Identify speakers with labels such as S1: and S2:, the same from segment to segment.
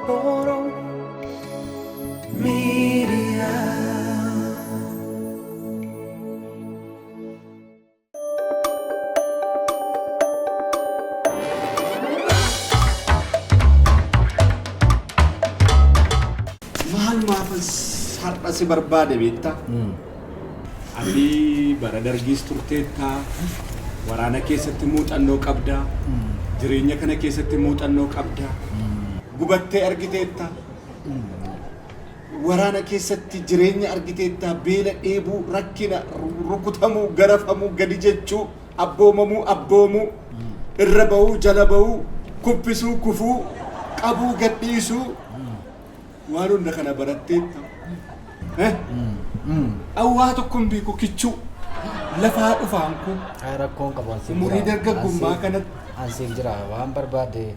S1: Oromo Media.
S2: Maal maafan har'a si barbaade beektaa? Ati bara dargiis turteetta, waraana keessatti muuxannoo qabda, jireenya kana keessatti muuxannoo qabda, gubattee argiteetta, waraana keessatti jireenya argiteetta, beela dheebuu, rakkina, rukutamuu, garafamuu, gadi jechuu, abboomamuu, abboomuu, irra ba'uu, jala ba'uu, kuffisuu, kufuu, qabuu, gadhiisuu, waan hunda kana baratteetta. Eh? Awwaa tokko hin beeku kichuu lafaa dhufaan kun
S3: Ay, rakkoon qabu ansiif
S2: umurii
S3: jira.
S2: dargaggummaa kanatti
S3: Ansiif jira waan barbaade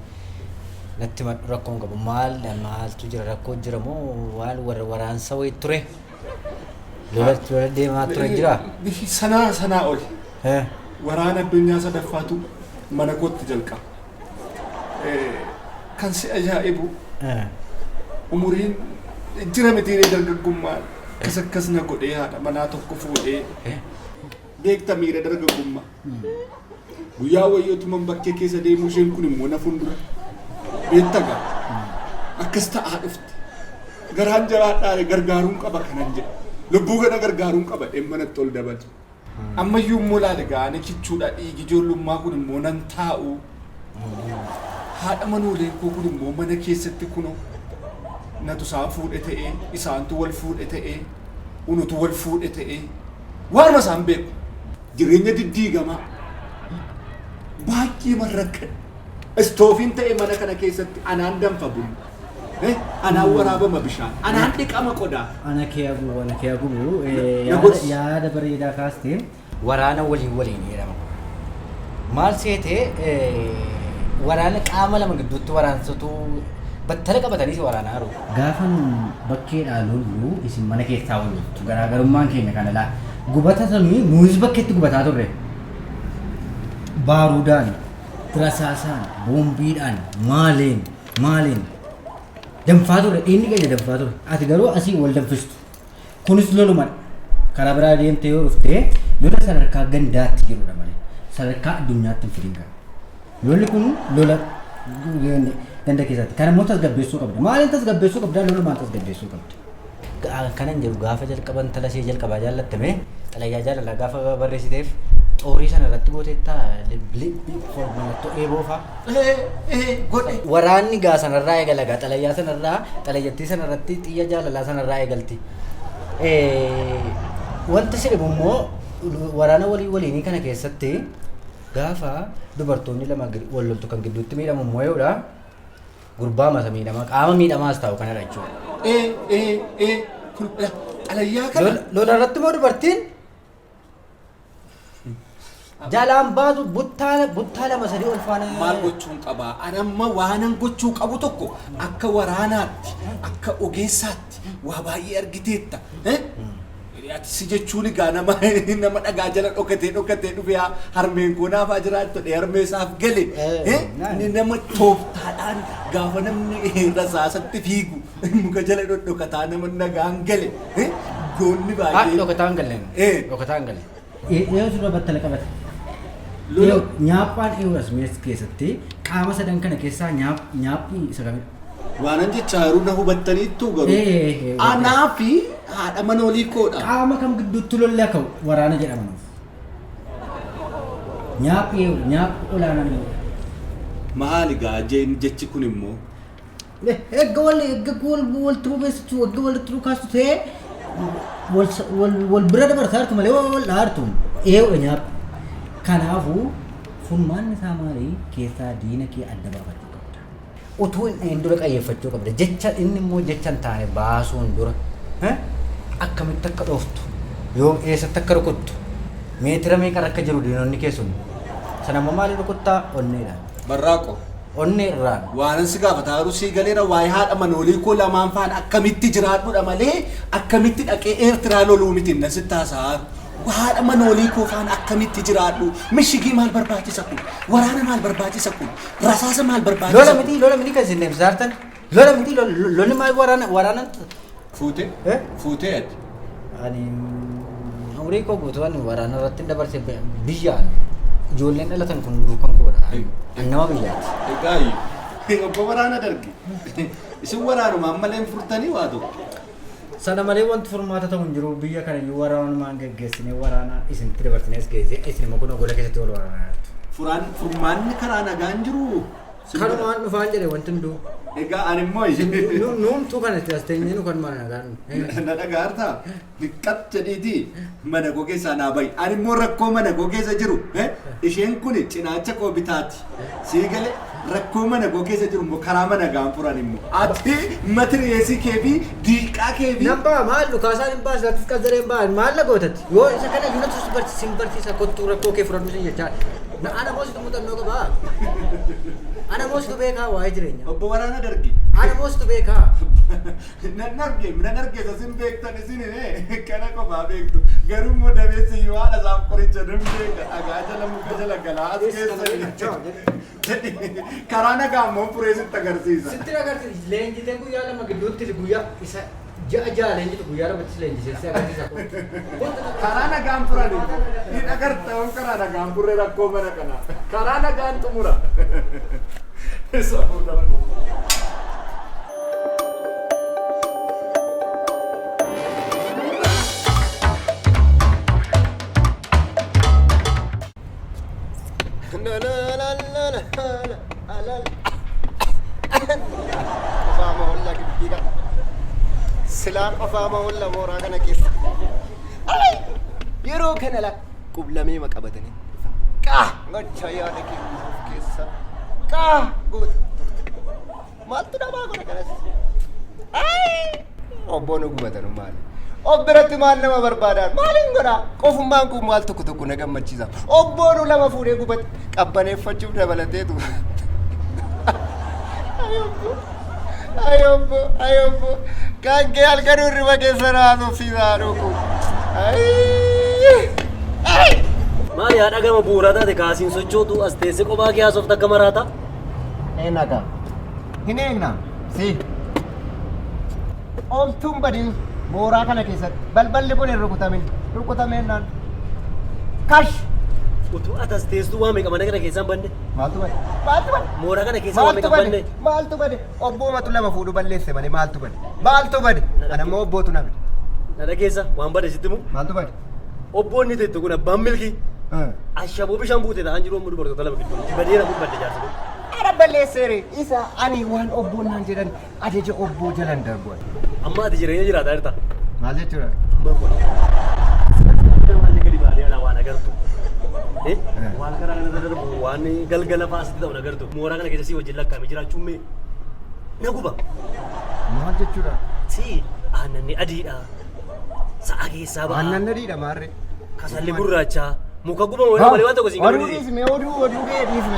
S3: natti madhu rakkoon qabu maal maaltu jira rakkoo jira moo waan warra waraansa wayii ture lola lola deemaa ture jira.
S2: Sanaa sanaa ol
S3: Eh,
S2: waraana addunyaa sadaffaatu mana kootti jalqaba. Kan si ajaa'ibu
S3: eh,
S2: umuriin jira mitiilee dargaggummaa akkas akkas na godhee haadha manaa tokko fuudhee
S3: eh.
S2: beekta miira dargaggummaa. Guyyaa wayyootuman bakkee keessa deemuu isheen kun immoo na fuuldura. Beekta gaa akkas ta'aa dhufte. Garaan jalaadhaa gargaaruun qaba kanan jedhe. Lubbuu kana gargaaruun qaba dhimma natti ol dabale. Ammayyuu immoo laale gaa ani kichuudha dhiigi ijoollummaa kun immoo nan taa'u. Haadha manoolee koo kun immoo mana keessatti kunoo natu isaan fuudhe ta'ee isaantu wal fuudhe ta'ee unutu wal fuudhe ta'ee waanuma isaan beeku. Jireenya diddiigamaa baay'ee marrakkadhe. Istoofiin ta'e mana kana keessatti anaan danfa bunni. Eh, Anaan waraabama bishaan. Anaan dhiqama qodaa.
S3: Ana kee haguugu ana kee haguugu
S2: Na
S3: yaada
S2: gorsi.
S3: yaada bareedaa kaastee waraana waliin waliin jedhama. Maal seetee waraana qaama lama gidduutti waraansatu battala qabatanii si waraanaa jiru. Gaafa nu bakkeedhaa lollu isin mana keessaa wal loltu garaagarummaan keenya kana laa gubata sanuu nuus bakkeetti gubataa turre. Baaruudaan, rasaasaan, boombiidhaan, maaliin maaliin danfaa turre dhiigni keenya danfaa ture. Ati garuu asii wal danfistu. Kunis lolumadha. Karaa biraa deemtee yoo dhufte lola sadarkaa gandaatti jirudha malee sadarkaa addunyaatti hin fidin kana. Lolli kun lola ganda keessatti. Kana immoo tasgabbeessuu qabda. Maaliin tasgabbeessuu qabda? Lolumaan tasgabbeessuu qabda. Kanan jedhu gaafa jalqaban tala ishee jalqabaa jaallattame xalayaa jaalalaa gaafa barreessiteef xoorii sana irratti gooteetta mallattoo eeboo fa'a.
S2: Godhe.
S3: Waraanni gaa sanarraa eegala gaa xalayaa sanarraa xalayyattii sanarratti xiyya jaalalaa sanarraa eegalti. Wanta si dhibu immoo waraana walii waliinii kana keessatti gaafa dubartoonni lama wal loltu kan gidduutti miidhamu immoo yoodha gurbaa mata miidhamaa qaama miidhamaas ta'u kanadha jechuudha.
S2: Kun xalayaa kana.
S3: Lola irratti immoo dubartiin jalaan baatu buttaa buttaa lama sadii ol faana.
S2: Maal gochuun qabaa? Ani amma waanan gochuu qabu tokko akka waraanaatti, akka ogeessaatti waa baay'ee argiteetta. Eh? Ati si jechuun egaa nama nama dhagaa jala dhokatee dhokatee dhufee harmeen koo naaf haa jiraattu jedhee harmee isaaf gale.
S3: Eh,
S2: Eh? Inni nama tooftaadhaan gaafa namni rasaasatti fiigu muka jala dhodhokataa nama nagaan gale. Eh? Goonni
S3: Ah,
S2: baay'ee.
S3: dhokataa hin galle.
S2: Eh.
S3: Dhokataa hin galle. Yoo suuraa battala qabate.
S2: Lola-
S3: Nyaaphaan dhiyoodhas mees keessatti qaama sadan kana keessaa nyaaphi isa kamidha?
S2: Waanan jechaa jiru na hubattaniittu garuu.
S3: Eh, eh,
S2: Anaa fi haadha manoolii koodha.
S3: Qaama kam gidduutti lolli akka waraana jedhama nuuf. Nyaaphi nyaaphi olaanaan dhiyoodha.
S2: Maali gaa jechi kun immoo
S3: Erga wal erga wal walitti bobeessitu erga walitti dhukaastu ta'ee wal wal wal bira dabarsaa jirtu malee wal dhaartu ee'uudha nyaaphi. Kanaafuu furmaanni isaa maali keessaa diina kee adda baafachuu qabda. Utuu hin dhahin dura qayyeeffachuu qabda. Jecha inni immoo jecha hin taane baasuun dura eh, akkamitti akka dhooftu yoom eessatti akka rukuttu meetira meeqa akka jiru diinonni kee sun sana immoo maaliin rukuttaa onneedhaan.
S2: barraaqo
S3: Onnee irraan.
S2: waanan si gaafataa jiru sii galeera waa'ee haadha manoolii koo lamaan faana akkamitti jiraadhudha malee akkamitti dhaqee Eertiraa loluu miti nan sitti haasa'aa jiru. Haadha manoolii koo faana akkamitti jiraadhu mishigii maal barbaachisa kun waraana maal barbaachisa kun rasaasa maal barbaachisa
S3: Lola
S2: kun?
S3: miti lola miti kan isin deemsisaa jirtan. Lola miti lolli maal waraana waraana.
S2: Fuutee?
S3: Eh?
S2: Fuutee ati?
S3: Ani umurii koo guutuu ani waraana irratti hin dabarse biyyaan ijoolleen dhalatan kun duukan koodha. Ani nama biyyaati.
S2: Egaa obbo Waraana Dargi isin waraanumaan malee hin furtanii waa tokko.
S3: Sana malee wanti furmaata ta'u hin jiru biyya kana iyyuu waraanumaan geggeessinee waraana isinitti dabarsinee as geessee isin immoo kunoo gola keessatti wal waraanaa jirtu.
S2: Furaan furmaanni karaa nagaan jiru.
S3: Kanumaan dhufaan jedhe wanti hunduu.
S2: Egaa ani immoo
S3: Nuumtuu kana itti as teenyee nu kanumaan nagaan.
S2: Na dhagaartaa qat jedhiitii mana koo keessaa naa bahi. Ani immoo rakkoo mana koo keessa jiru isheen kun cinaacha koo bitaati. Sii galee rakkoo mana koo keessa jiru immoo karaa mana gaan furan immoo. Ati matiriyeesii kee fi diiqaa kee fi.
S3: Nan ba'a maal dhukaasaan hin baasu lattis qazzaree hin ba'an maal la gootatti yoo isa kana iyyuu natu si barsiisa kottuu rakkoo kee furadhu sin jechaa na ana moositu muuxannoo qabaa ana moositu beekaa waa'ee jireenya
S2: Obbo Waraana Dargi.
S3: ana moositu beekaa.
S2: Nan arge nan arge isa sin beektan isin kana qofaa beektu garuu immoo dabeessi iyyuu haadha isaaf qoricha nan beeka dhagaa jala muka jala galaa as keessa karaa nagaa immoo furee sitti agarsiisa.
S3: Sitti agarsiisa leenjitee guyyaa lama gidduutti guyyaa isa ja'a ja'a leenjitu guyyaa lamatti leenjisee si agarsiisa.
S2: Karaa nagaan furan hin agarta yoo karaa nagaan furre rakkoo mana kanaa karaa nagaan xumura. Isa fuudha.
S1: Qofaama holla gibbii kana. Silaa qofaama holla mooraa kana keessa. Yeroo kana la qublamee maqabatanii dhufa. Qaa gocha yaada keenya of keessa. Qaa goota. Maaltu namaa godha kanas? Obboon gubatanu maali? Of biratti maal nama barbaadan? Maaliin godhaa? Qofummaan kun maal tokko tokko na gammachiisa. Obboonu lama fuudhee gubate qabbaneeffachuuf dabalateetu. Ay obbo! Ay obbo! Ay obbo! Kan kee halkan hirriba keessa naasofsiisaa dhuku. Ay! Ay!
S4: Maal yaa dhagama bu'uuraa taate kaasiin sochootu as teessee kophaa kee haasofta akka maraata?
S1: Eenaga. Hin eegna. Si. Omtuun badin mooraa kana keessatti balballi kun hin rukutamin. Rukutameenaan. Kash!
S4: Utuu ati as teessuu waa meeqa mana kana keessaa hin banne?
S1: Maaltu bade? Maaltu bade?
S4: Mooraa kana keessaa waa
S1: Maaltu
S4: meeqa
S1: bade?
S4: banne?
S1: Maaltu bade? Obboomatu lama fuudhu balleesse malee maaltu bade? Maaltu bade? Ana immoo obbootu na bade.
S4: Na dhageessa waan bade sitti himu.
S1: Maaltu bade?
S4: Obboonni teettu kun abbaan milkii ashaboo bishaan buute ta'an jiru amma dubartoota lama gidduutti badeera kun badde jaarsi kun.
S1: Ana balleesseere isa ani waan obboon naan jedhan ajaja obboo jalan darbu.
S4: Amma ati jireenya jiraataa jirta.
S1: Maal jechuudha?
S4: Amma kun waan gadi baatee alaa waan agartu. Waan karaa kanarra darbu waan galgala fa'aa sitti ta'u agartu. Mooraa kana keessa si wajjin lakkaa'ame jiraachuun mee na guba.
S1: Maal jechuudha?
S4: Si aannanni adiidha. Sa'a keessaa ba'a.
S1: Aannan adiidha maarree.
S4: Kasalli gurraacha. Muka gubamu malee waan tokko siin
S1: Oduu
S4: qabu.
S1: dhiisme oduu oduu kee dhiisme.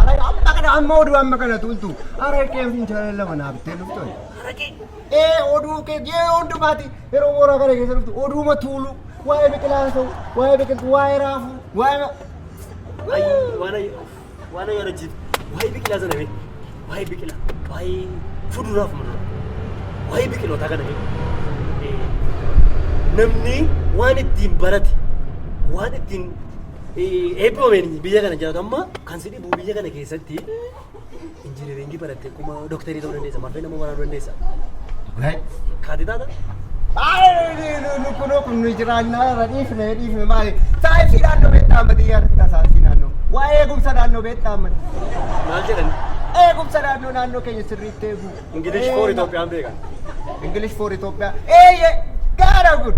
S1: Ara amma kana amma oduu amma kana tuultu. Araqee fincaala lama naa bittee dhuftu.
S4: Araqee.
S1: Ee oduu kee yeroo hundumaati yeroo mooraa kana keessa dhuftu oduuma tuulu waa'ee biqilaa ta'u waa'ee biqiltuu waa'ee raafuu waa'ee.
S4: Waan waan yaadachiif waa'ee biqilaa sana mee waa'ee biqilaa waa'ee fuduraaf muduraa waa'ee biqilootaa kana mee namni waan ittiin barate waan ittiin eebbifameen biyya kana jiraatu amma kan si dhibu biyya kana keessatti injineringii baratte akkuma dooktarii ta'uu dandeessa marfee nama waraanuu dandeessa. Kaati taata?
S1: Kunoo kun nu jiraannaa irra dhiifne dhiifne maali? Saayinsii naannoo beektaa ammati yaadatta saayinsii naannoo. Waa'ee eegumsa naannoo beektaa ammati.
S4: Maal jedhan?
S1: Eegumsa naannoo naannoo keenya sirriitti eeguu.
S4: English for Itoophiyaan beekan.
S1: English for Itoophiyaa. Eeyyee gaara kun.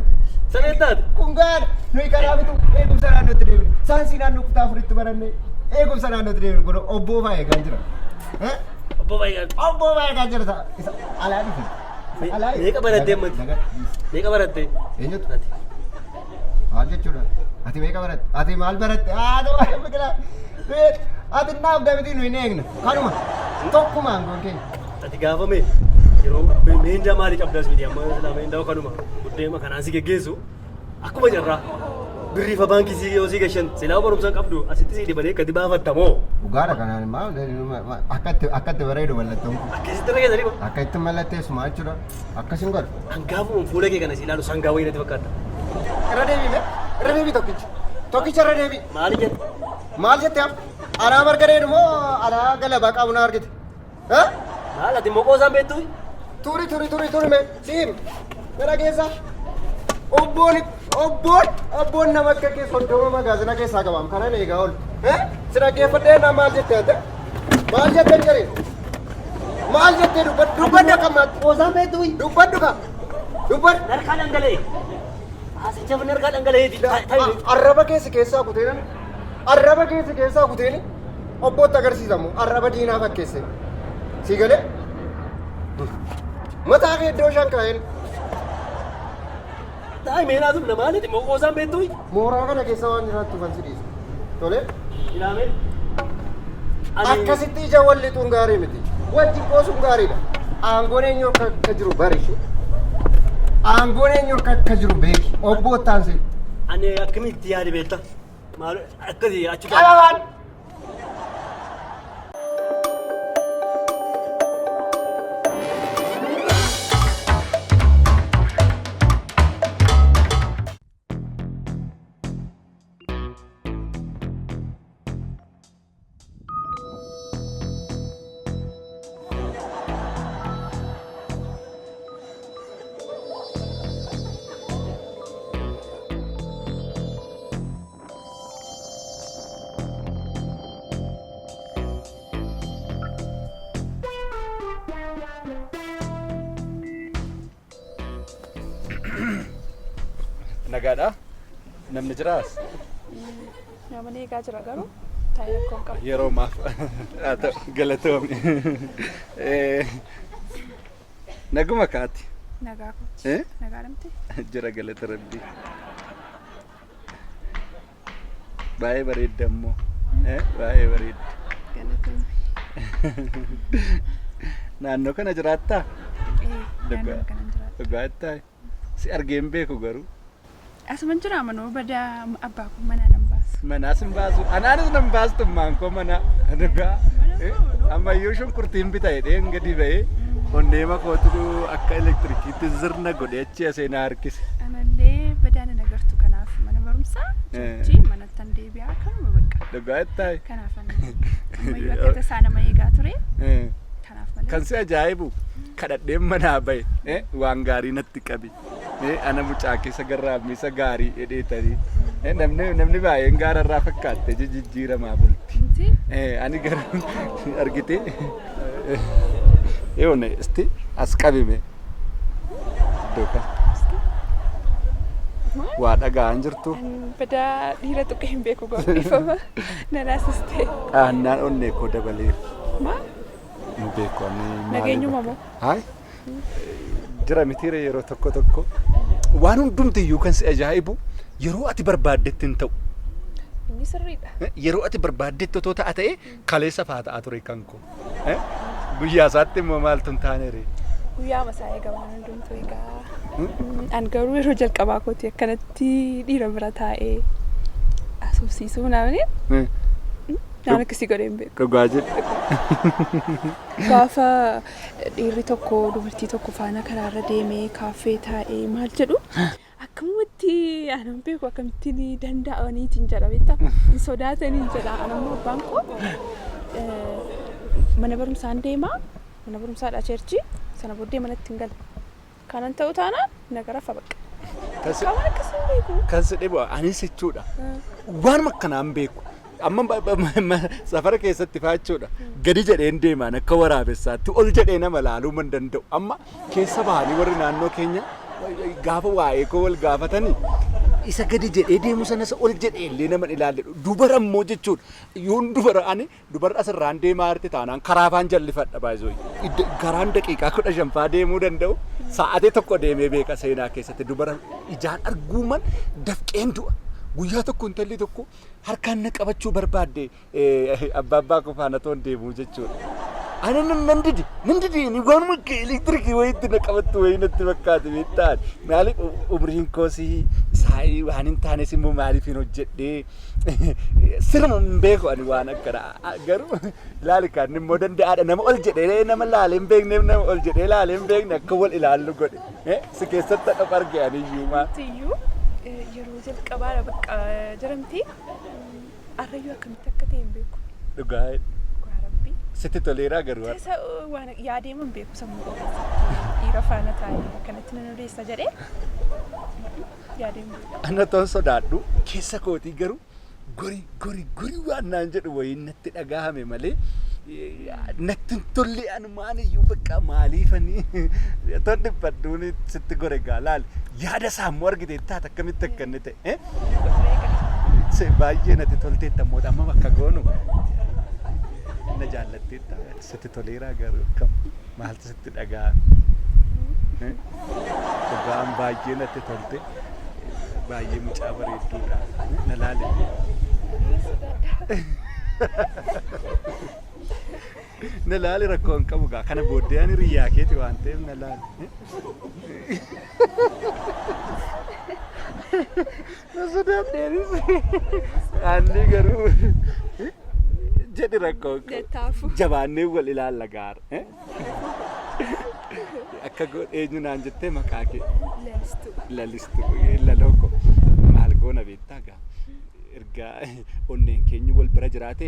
S4: Sana taate?
S1: Kun gaara. Nuyi karaa bitu eegumsa naannootti deemne. Saayinsii naannoo kutaa afuritti baranne eegumsa naannootti deemne kun obboo fa'aa eegaa jira.
S4: Obboo fa'aa eegaa.
S1: Obboo fa'aa eegaa jira. Isa alaa dhufe.
S4: Meeqa barattee ammatti? Meeqa barattee?
S1: Eenyutu? Maal jechuudha? Ati meeqa baratte? Ati maal baratte? Haa ta'u biqilaa. Ati naaf dabitii nu hin eegna. Kanuma tokkumaan goon keenya.
S4: Ati gaafa mee yeroo meendaa maalii qabdas miti amma silaa meendaa kanuma buddeema kanaan si geggeessu akkuma jarraa birriifa baankii si yoo si gashan silaa barumsa qabdu asitti si dhibanii akkatti baafatta moo?
S1: Dhugaadha kanaan maal akka itti bareedu mallattoon kun.
S4: Akkasitti irra keessanii kun.
S1: Akka itti mallatteessu maal jechuudha? Akkas hin godhu.
S4: Hangaafuma fuula kee kana si ilaalu sangaa wayii natti fakkaata.
S1: Irra deebii mee? Irra deebii tokkicha. Tokkicha irra deebii.
S4: Maali jette?
S1: Maal jette amma? Anaa marga dheedu moo anaa galabaa qabu na argite? Ha?
S4: Maal ati immoo qoosaan beektu?
S1: Turi turi turi turi mee siim. Gara keessa. Obboon obboon obboon nama akka kee 30 magaazina keessaa qabaam kanan eegaa oolu. Si dhaggeeffadhee naa maal jette ate? Maal jette jedhee? Maal jettee dubbadhu dubbadhu akka ammaatti.
S4: Qoosaan beektu?
S1: Dubbadhu ka. Dubbadhu.
S4: Narkaa dhangala'e. Haasicha narkaa dhangala'eeti.
S1: Arraba keessa keessaa kuteen arraba keessa keessaa kuteen obbootti agarsiisamu arraba diinaa fakkeesse. Si galee? Mataa kee iddoo shan kaa'een.
S4: Taa'e meenaa sun maaliiti immoo qoosaan beektu?
S1: Mooraa kana keessa waan jiraattuuf an si dhiisa. Tole?
S4: Ilaamee.
S1: Akkasitti ija wal lixuun gaarii miti. Wajjin qoosuun gaariidha. Aangoon eenyu akka jiru bari ishee. Aangoon eenyu akka jiru beeki. Obbo Ottaansee.
S4: Ani akkamitti yaade beekta? Maal akkasii achi
S1: Qababaan!
S2: Nagaadha? Namni jiraas?
S5: Namni eegaa jira garuu taa'ee rakkoo hin qabu.
S2: Yeroo maaf haa ta'u galatoomi. Naguma kaati.
S5: Nagaa kooti.
S2: Eh?
S5: Nagaa dhamte?
S2: Jira galata rabbii. Baay'ee bareedda immoo. Baay'ee bareedda.
S5: Galatoomi.
S2: Naannoo kana jiraattaa?
S5: Ee, naannoo kanan jiraadha.
S2: Dhugaa jettaa? Si argee hin beeku garuu.
S5: Asuman jira manoo badaa abbaa koo manaa nan baasu.
S2: Manaas hin baasu. Anaanis nan baastu maan koo mana. Dhugaa. Ammayyuu shunkurtiin bita jedheen gadi ba'ee onneema kootu akka elektirikiitti zirna godhee achi asee na harkise.
S5: Anallee badaa nan agartu kanaaf mana barumsaa sochii manattan deebi'aa kanuma bakka.
S2: Dhugaa jettaa?
S5: Kanaaf ammayyuu akka tasaa nama eegaa ture. Kanaaf malee.
S2: Kan si ajaa'ibu kadhadheen manaa bahe waan gaarii natti qabi. Ana mucaa keessa garraamisa gaarii jedheetanii. Namni baay'een gaararraa fakkaatte jijjiiramaa bulti.
S5: Miti?
S2: Ani garuu argite yoone isti as qabime iddoo kana. Waa dhaga'aan jirtu.
S5: Badaa dhiira tuqee hin beeku gaafifama. Nanaasiste.
S2: Dhaannaan onnee koo dabaleera.
S5: Maa?
S2: Hin beeku ani maali
S5: Nageenyuma
S2: bakka-
S5: moo?
S2: Hayi. Jira mitiire yeroo tokko tokko waan hundumtiyyuu kan si ajaa'ibu yeroo ati barbaaddetti hin ta'u.
S5: Inni sirriidha.
S2: Yeroo ati barbaaddetti otoo ta'a ta'e kaleessa faa ta'a ture kan koo. Guyyaa isaatti immoo maaltu hin taane ree?
S5: Guyyaa masaa eegaa waan hundumtuu egaa. An garuu yeroo jalqabaa kooti akkanatti dhiira bira taa'ee haasofsiisuu namni naan akkasii godhee hin beeku.
S2: Dhugaa jedhe.
S5: Gaafa dhiirri tokko dubartii tokko faana karaarra deemee kaaffee taa'ee maal jedhu akkamumatti anan beeku akkamittiin danda'aniitiin jedha beektaa hin sodaataniin jedha. Anammoo abbaan koo mana barumsaan deemaa mana barumsaadha cheerchii sana booddee manatti hin gala. Kanan ta'u taanaan nagara fa bakka. Qaama akkasii hin beeku.
S2: Kan si dhibu anis jechuudha. Waanuma akkanaa hin beeku. Amma safara keessatti faa jechuudha. Gadi jedheen deemaan akka waraabessaatti ol jedhee nama laaluu man danda'u. Amma keessa bahanii warri naannoo keenya gaafa waa'ee koo wal gaafatanii isa gadi jedhee deemu sanas ol jedhee illee nama hin ilaalle. Dubara immoo jechuudha. Yoon dubara ani dubarri asirraan deemaa jirti taanaan karaa faan jallifadha baay'isoo. Karaan daqiiqaa 15 faa deemuu danda'u sa'aatii tokko deemee beeka seenaa keessatti dubara ijaan arguuman dafqeen du'a. Guyyaa tokko intalli tokko harkaan na qabachuu barbaadde abbaa abbaa koo faana toon deemuu jechuudha. Ani nan dide nan dide ni waanuma akka elektirikii wayiitti na qabattu wayii natti fakkaate beektaa. Maaliif umriin koosii isaa Waan hin taanes immoo maaliif hin hojjedhee sirma hin beeku ani waan akkana. Garuu laali kan immoo danda'aadha nama ol jedhee nama laalee hin beekneef nama ol jedhee laalee hin beekne akka wal ilaallu godhe. Si keessatti dhaf arge ani iyyuu maa.
S5: Iyyuu yeroo jalqabaadha bakka jedhamti arrayyuu akkamitti akka ta'e hin beeku.
S2: Dhugaa
S5: Dhugaa Rabbii.
S2: sitti toleeraa garuu har'a.
S5: Tasa waan yaadeema hin beeku sammuu koo keessatti dhiira faana taa'ee akkanatti nan odeessa jedhee yaadee hin beeku.
S2: Ana toon sodaadhu keessa kootii garuu gori gori gori waan naan jedhu wayiin natti dhagahame malee natti hin tolle anumaan iyyuu bakka maaliifanii toon dhiphadhuun sitti gore gaa laali yaada isaa immoo argite taata akkamitti akka inni ta'e. Baay'ee natti tolteetta immoo amma bakka goonu na jaallatteetta sitti toleeraa garuu akkam maaltu sitti dhagahame? Dhugaan baay'ee natti tolte baay'ee mucaa bareedduudha na laale. Na laali rakkoo hin qabu gaa kana booddee ani riyyaa keeti waan ta'eef na laali. Na sodaadheenis anni garuu jedhi rakkoo hin qabu.
S5: Dettaafu.
S2: Jabaannee wal ilaalla gaara. Akka eenyu naan jettee maqaa kee
S5: Lalistuu.
S2: Lalistu laloo ko maal goona beektaa gaa erga onneen keenya wal bira jiraate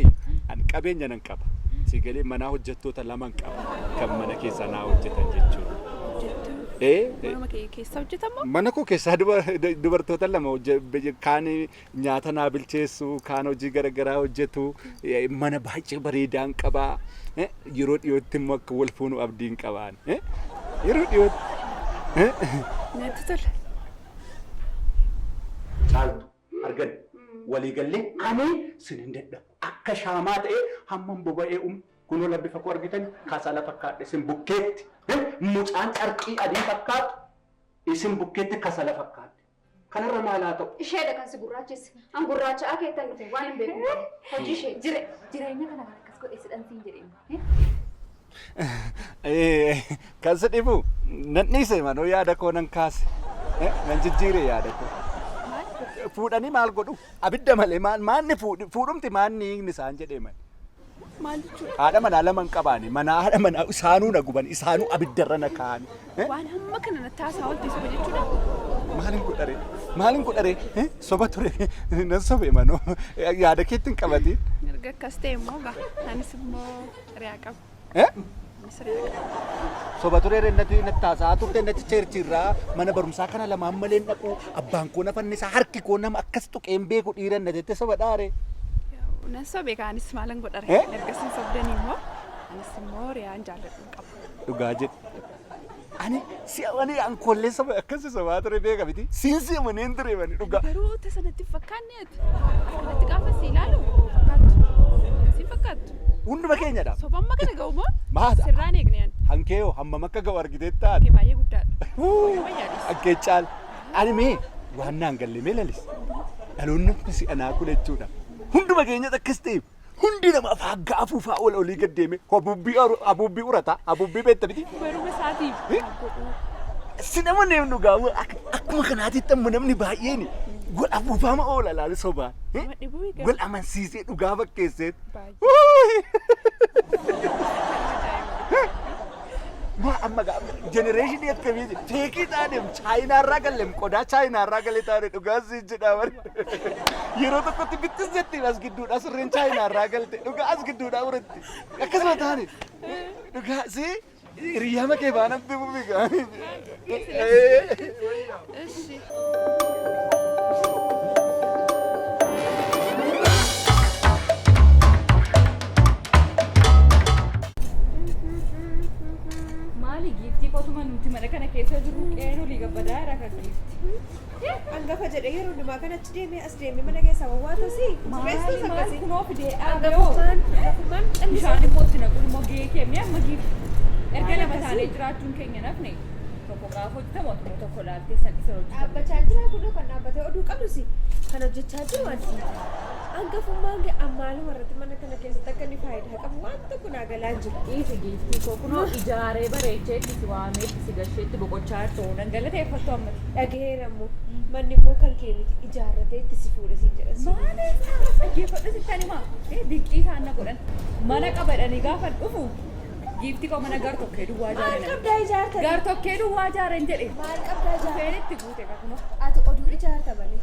S2: ani qabeenya nan qaba. Si galee manaa hojjettoota lama qaba kan mana keessaa naa hojjetan jechuudha.
S5: Hojjettuu. Manuma kee keessa hojjetamoo?
S2: Mana koo keessaa dubartoota lama kaan nyaata naa bilcheessu, kaan hojii garaagaraa hojjetu, mana baay'ee bareedaan qaba. Yeroo dhiyootti immoo akka wal fuunu abdiin qabaan. Yeroo dhiyootti.
S5: Natti tola.
S2: Caaltu argan waliigallee ani sin hin dadhabu. Akka shaamaa ta'ee hammam boba'ee kunoo labbifa koo argitan kasala fakkaadhe isin bukkeetti. Mucaan carqii adii fakkaatu isin bukkeetti kasala fakkaadhe. Kanarra maal haa ta'u?
S6: Isheedha kan si gurraachesse. An gurraacha'aa keettan dhufe waan hin beeku. Hojii ishee jireenya kana kan akkas godhe sidhan siin jedheen.
S2: Kan si dhibu nan dhiise manoo yaada koo nan kaase. Nan jijjiire yaada koo. Fuudhanii maal godhu? Abidda malee maanni fuudhumti maanni hiikni isaan jedhee mani.
S5: Maal jechuudha?
S2: Haadha manaa lama hin qabaani. Manaa haadha manaa isaanuu na guban isaanuu abiddarra na kaa'ani.
S5: Waan hamma kana natti haasaa oolte soba jechuudha.
S2: Maalin godharee? Maalin godharee? Soba ture. Nan sobe manoo. Yaada keetti hin qabatiin.
S5: Erga akkas ta'e immoo gaa anis immoo riyaa qaba. Anis riyaa qaba.
S2: Soba ture natti natti haasaa turte natti cheerchiirraa mana barumsaa kana lamaan malee hin dhaqu abbaan koo na fannisaa harki koo nama akkas tuqee hin beeku dhiiran na jette soba dhaare.
S5: Nan sobe kaanis maalan godhare? Erga isin sobdanii immoo anis immoo riyaan jaalladhu qaba.
S2: Dhugaa jedhe. Ani si amanii ankoollee soba akkas sobaa ture beeka miti. Siin si amaneen ture mani dhugaa.
S5: Garuu tasa natti hin fakkaanne ati. Akkanatti gaafa si ilaalu fakkaattu. Si fakkaattu.
S2: Hunduma keenyadha.
S5: Soba amma kana ga'u moo?
S2: Maata.
S5: Sirraan eegne ani.
S2: Hankeeyoo hammam akka ga'u argitee taate.
S5: Kee baay'ee guddaadha. Wayyaadhis.
S2: Hankee caala. Ani mee waan naan galle mee lalis. Dhaloonni nuti si'anaa kun jechuudha. Hunduma keenyas akkas ta'e hundi nama afaan afuufaa ol olii gad deeme habuubbii urata habuubbii beekta miti.
S5: Baruma isaatiif maal godhuu?
S2: Si nama neem dhugaa akkuma kanaatitti amma namni baay'een wal afuufaama oola laali sobaan.
S5: Nama dhibuu egaa.
S2: Wal amansiisee dhugaa fakkeessee.
S5: Baay'ee.
S2: Maa amma gaa jenereeshinii akkamiiti feekii taaneem chaayinaarraa galleem qodaa chaayinaarraa galee taane dhugaa siin jedhaa bari. Yeroo tokkotti bittis jettiin as gidduudhaa surreen chaayinaarraa galte dhugaa as gidduudhaa uratti akkasuma taane dhugaa si hiriyaa kee baanatti bufi gaa.
S5: Ishi.
S7: Maali giiftii kotuma nuti mana kana keessa jirru qe'een olii gabbadaa jira kan giifti.
S8: Hangafa jedhee yeroo hundumaa kan achi deemee as deemee mana keessaa wawwaatusi.
S7: Maali maal kunoo fidee dhaabee hoo.
S8: Hangafummaan hangafummaan
S7: Bishaan immoo itti naquun immoo gahee kee amma giifti. Erga lama taanee jiraachuun keenya nafne tokko gaafa hojjetamu akkuma tokko laaltee san isa hojjetamu.
S8: Dhaabbachaa jira kunoo kan dhaabbatee oduu qabdusi kan hojjechaa jiru wanti. Hangafummaan kee ammaaluma irratti mana kana keessatti akka inni faayidaa qabu waan tokko naa galaa hin jiru.
S7: Dhiisi giiftii koo kunoo ijaaree bareechee itti si waamee itti si gashee itti boqochaa jirtu nan galateeffattu ammati.
S8: Dhagaheera immoo manni immoo kan kee miti ijaarratee itti si fuudhe siin jedhan.
S7: Maaliif dhaggeeffadhu sittan himaa? Dinqii isaan na godhan. Mana qabadhanii gaafa dhufu giiftii koo mana gar tokkee duwwaa
S8: Maal
S7: ijaaren.
S8: qabdaa ijaartan?
S7: Gar tokkee duwwaa ijaaren jedhe.
S8: Maal qabdaa ijaartan?
S7: Dhufeen itti guute kakunoo.
S8: Ati oduu ijaarta malee.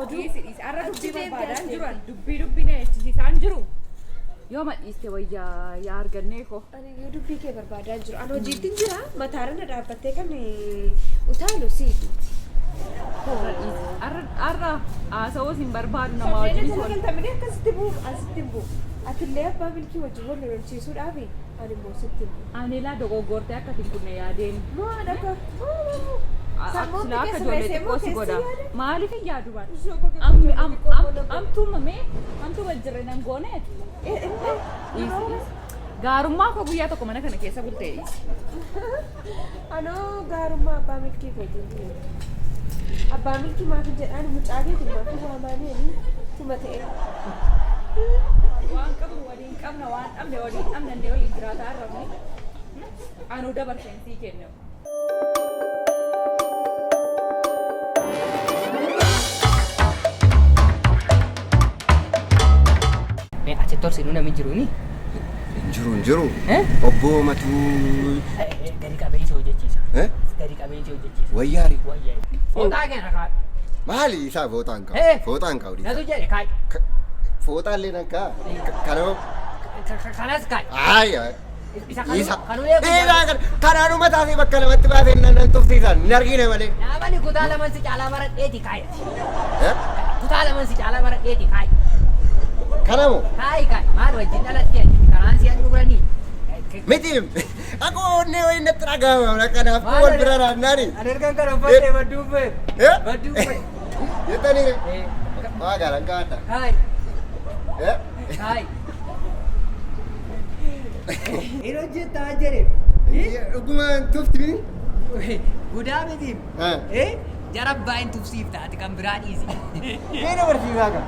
S8: Oduu
S7: Dhiisi dhiisi. Har'a
S8: Achi
S7: dubbii
S8: deemtee
S7: barbaadaan
S8: as
S7: jiru.
S8: deemte.
S7: Dubbii dubbii na jechisiisaan jiru. Yoo madhiiste wayyaa yaa argannee koo.
S8: Ani iyyuu dubbii kee barbaadaa jiru. Ani hojiitti jira. Mataarra na dhaabbattee kan utaalu si miti.
S7: Har'a haasawuu hin barbaadu nama
S8: Kanneen
S7: wajjin
S8: jala
S7: tola.
S8: galtamanii akkasitti bu'u asitti hin bu'u. Atillee abbaa milkii wajjin wal lolchiisuudhaaf ani immoo sitti hin bu'u.
S7: Ani laa dogoggortee akka hin kunne yaadeen.
S8: Maal akka Sammuun
S7: Silaa akka
S8: keessa
S7: ijoollee
S8: reessee
S7: xiqqoo si
S8: moo
S7: godha.
S8: keessi yaada?
S7: Maaliif hin yaadu baate?
S8: Ishoo goge ijoollee xiqqoo booda godha.
S7: Amtuma mee amtuma jirre nan gooneet. Dhiisi dhiisi. Gaarummaa koo guyyaa tokko mana kana keessa bultee dhiisi.
S8: Anoo gaarummaa abbaa milkii kootiin hin Abbaa milkii maaf hin jedhaan mucaa keetiin maaf hin waamaanii ani tuma ta'e.
S7: Waan qabnu waliin qabna waan dhabne waliin dhabna illee waliin jiraataa arrabne. Anuu dabarseen sii kennu.
S9: Mee achitti ol seenuu namni jiru ni?
S1: Hin jiru hin jiru.
S9: Eh?
S1: Obbo Matuu.
S9: Gadi qabee si hojjechiisa.
S1: Eh?
S9: Gadi qabee si hojjechiisa.
S1: Wayyaari.
S9: Wayyaari. Fooxaa kenna kaa'e.
S1: Maali isaa fooxaan
S9: Eh?
S1: kaa'u? Fooxaan kaa'u dhiisa.
S9: Natu jedhe kaa'e.
S1: Fooxaa illee nan kaa'a. Kanama.
S9: Kanas kaa'e.
S1: Aayya.
S9: Isa
S1: Isa.
S9: kanuu eegu.
S1: Kanaanuma taasee bakka lamatti baasee nan tufsiisan hin argine malee.
S9: Naamani kutaa laman si caalaa baradheeti kaa'e.
S1: Eh?
S9: Kutaa laman si caalaa baradheeti kaa'e.
S1: Kanamo.
S9: Kaa'i kaa'i maal wajjin dhalattee karaan si handhuuranii.
S1: Miti. Akka onnee wayii natti dhagahama kanaaf wal bira naannaani.
S9: Ani ergan kana uffadhee badduu uffee.
S1: Eh?
S9: Badduu uffee.
S1: Jettanii. Waa garan kaa'adha.
S9: Kaa'i
S1: Eh?
S9: kaa'i. Hin hojjettaa jedhe.
S1: Dhuguma tufti miti?
S9: Gudaa miti.
S1: Eh.
S9: Jara baay'een tufsiifta ati kan biraa dhiisi.
S1: Mee na barsiisaa ka?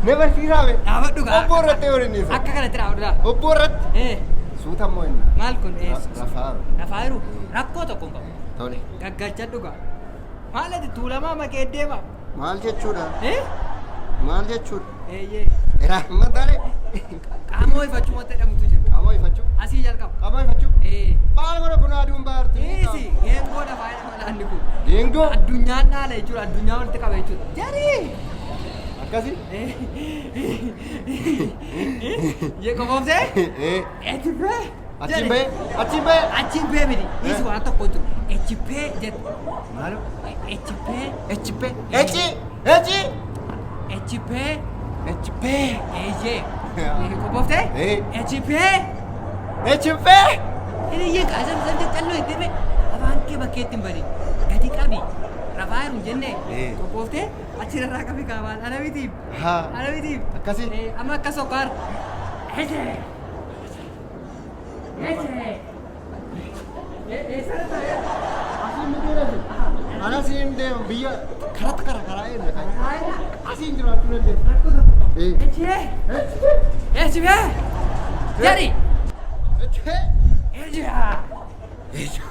S1: Na barsiisaa mee?
S9: Dhaabadhu gaa.
S1: Obboo irratti yoo inni isa.
S9: Akka kanatti dhaabadhu gaa.
S1: Obboo irratti. Suuta immoo inni.
S9: Maal kun?
S1: Rafaa.
S9: Rafaa jiru rakkoo tokko hin qabu.
S1: Tole.
S9: Gaggalchadhu gaa. Maal ati tuulamaa makee deema?
S1: Maal jechuudha? Maal jechuudha?
S9: Eeyyee.
S1: Rahmatale.
S9: Qaama ho'ifachuu wanta jedhamutu jira.
S1: Qaama ho'ifachuu?
S9: Asii jalqaba.
S1: Qaama ho'ifachuu? Maal godha kun aduun baarti?
S9: Dhiisi geengoo lafaa jedhama laanni kun.
S1: Geengoo?
S9: Addunyaan dhaala jechuudha. Addunyaa walitti qaba jechuudha. Jarii!
S1: Akkasi?
S9: Yee qofoofsee? Echipee!
S1: Achiin bahee? Achiin bahee?
S9: Achiin bahee miti. Dhiisi waan tokko jiru. Echipee jedhu.
S1: Maalo?
S9: Echipee.
S1: Echipee. Echi! Echi!
S9: Echipee.
S1: Echipee.
S9: Eeyyee. Qophooftee? Echipee.
S1: Echipee.
S9: Hiriyyee qaasan san calloo itti hime afaan kee bakkeetti hin badin. Gadi qabi. Rafaa jiru hin jenne. Qophooftee achi irraa qabi kaabaan ana mitiif. Ana mitiif.
S1: Akkasi.
S9: Amma akka sokkaar. Eche. Eche.
S1: Ana siin deemu biyya karatti kara karaa eenna kan. Asiin jiraachuu dandeessa.
S9: Echee. Echipee. Jari.
S1: Echee.
S9: Echee.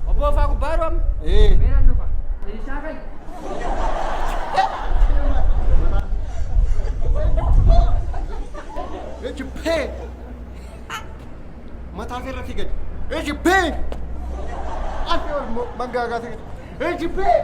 S9: Obbo Faa gubbaa jiru amma. Meeraan dhufa. Shaakali.
S1: Echipee. Mataa irratti gadi. Echipee. Asii ol mangaagaa ta'e. Echipee.